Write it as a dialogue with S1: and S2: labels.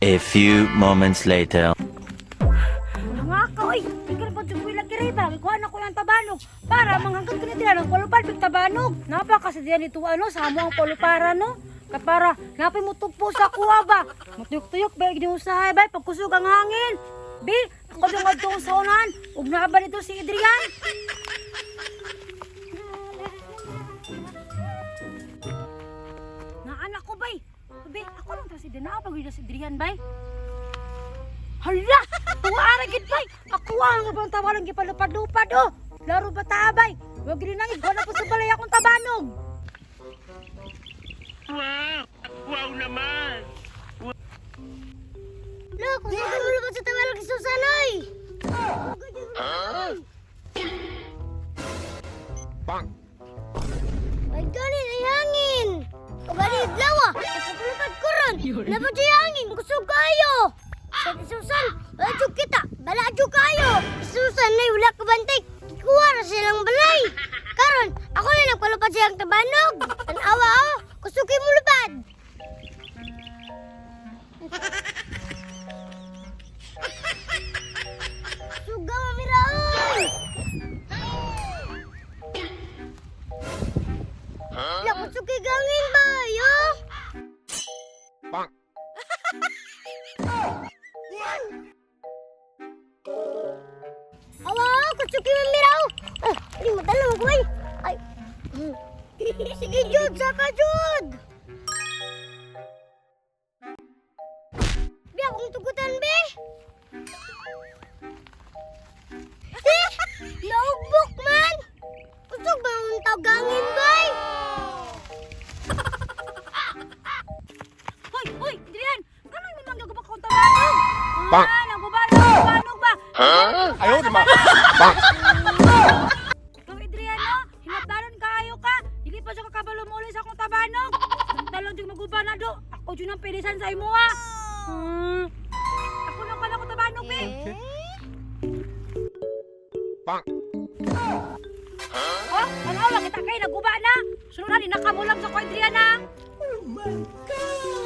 S1: A few moments later.
S2: Nga ka, oy! Ikaw pa dyan kuya kiri ba? Ikuha na ko ng tabanog para manghanggat ko nila ng palupad pig tabanog. Napa kasi diyan ito ano, sa amo ang paluparan no? Kapara, napay mo tugpo sa kuha ba? Matuyok-tuyok ba, igni usahay ba? Pagkusog ang hangin. Bi, ako yung adto sa unahan. Ug naa ba nito si Adrian? Naanak ko bay. Bi, ako lang ta si Adrian. Naa pa gyud na si Adrian bay. Hala! Tuwa ra gid bay. Ako ang bang tawaran gipalupad-lupad oh. Laro ba ta bay? Wag gid nang igwa na po sa balay akong tabanog.
S3: Wow! Wow naman!
S4: Lo, kung saan mo lupad sa tawalag si Susan, oy! Ay, ganin ay hangin! O gani, lawa! Nagpapalupad ko ron! Napad siya hangin! Kusog kayo! Sa Susan, wala jud kita! Bala jud kayo! Si Susan ay wala ka bantay! Kikuha ra silang balay! Karon, ako na nagpalupad siyang tabanog! Tanawa oh! Kusog kayo mo lupad! Suga mamira oy! Wala ko suki gangin ba, yo? Awa, kutsuki mamiraw. Ah, di mo talang ko ay. Ay. Sige, Jud, saka Jud. Bi, akong tugutan, be. Eh, naugbok man. Kusog ba ang tawgangin, bay?
S2: Hoy, hoy, Adrian! Ganun mo man gagubak akong tabanog. Bang! Ah, naguba na tabanog ba?
S3: Ayaw naman!
S2: Ikaw, Adrian, no? Hinapdanon kaayo ka. Dili pa siya kakabalo mo ulit sa akong tabanog. Talon jud maguba na do. Ako jud ang pilisan sa imo ah. Ako nang pala ko tabanog, be. Oh, ano wala kita kay naguba na. Sunod na nakamulam sa ko Adrian ah. Oh my God.